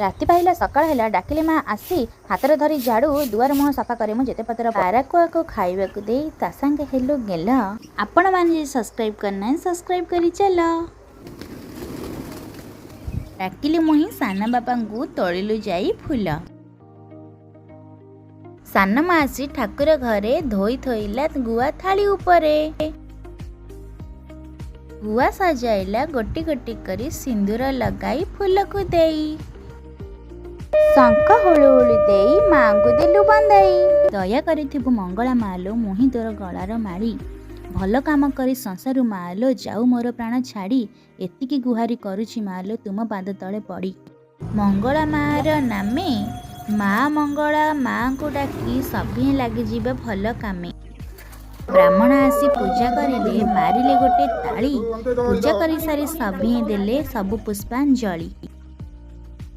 ରାତି ପାହିଲା, ସକାଳ ହେଲା, ଡାକିଲେ ମା ଆସି। ହାତରେ ଧରି ଝାଡ଼ୁ, ଦୁଆର ମୁହଁ ସଫା କରେ ମୁଁ ଯେତେ ପତ୍ର। ପାରାକୁଆକୁ ଖାଇବାକୁ ଦେଇ ତା ସାଙ୍ଗେ ହେଲୁ ଗେଲ। ଆପଣମାନେ ଯଦି ସବସ୍କ୍ରାଇବ୍ କରିନାହିଁ, ସବସ୍କ୍ରାଇବ୍ କରି ଚାଲ। ଡାକିଲି ମୁହିଁ ସାନ ବାପାଙ୍କୁ, ତୋଳିଲୁ ଯାଇ ଫୁଲ। ସାନ ମା ଆସି ଠାକୁର ଘରେ ଧୋଇ ଥୋଇଲା ଗୁଆ ଥାଳି ଉପରେ। ଗୁଆ ସଜାଇଲା ଗୋଟି ଗୋଟି କରି, ସିନ୍ଦୁର ଲଗାଇ ଫୁଲକୁ ଦେଇ। ଶଙ୍ଖ ହୁଳୁହୁଳି ଦେଇ ମାଙ୍କୁ ଦେଲୁ ବନ୍ଦାଇ। ଦୟା କରିଥିବୁ ମଙ୍ଗଳା ମାଲୋ, ମୁହିଁ ତୋର ଗଳାର ମାଳି। ଭଲ କାମ କରି ସଂସାରୁ ମାଲୋ ଯାଉ ମୋର ପ୍ରାଣ ଛାଡ଼ି। ଏତିକି ଗୁହାରି କରୁଛି ମାଲୋ ତୁମ ପାଦ ତଳେ ପଡ଼ି। ମଙ୍ଗଳା ମାର ନାମେ, ମା ମଙ୍ଗଳା ମାଙ୍କୁ ଡାକି ସଭିଏଁ ଲାଗିଯିବେ ଭଲ କାମେ। ବ୍ରାହ୍ମଣ ଆସି ପୂଜା କରିଲେ, ମାରିଲେ ଗୋଟେ ତାଳି। ପୂଜା କରିସାରି ସଭିଏଁ ଦେଲେ ସବୁ ପୁଷ୍ପାଞ୍ଜଳି।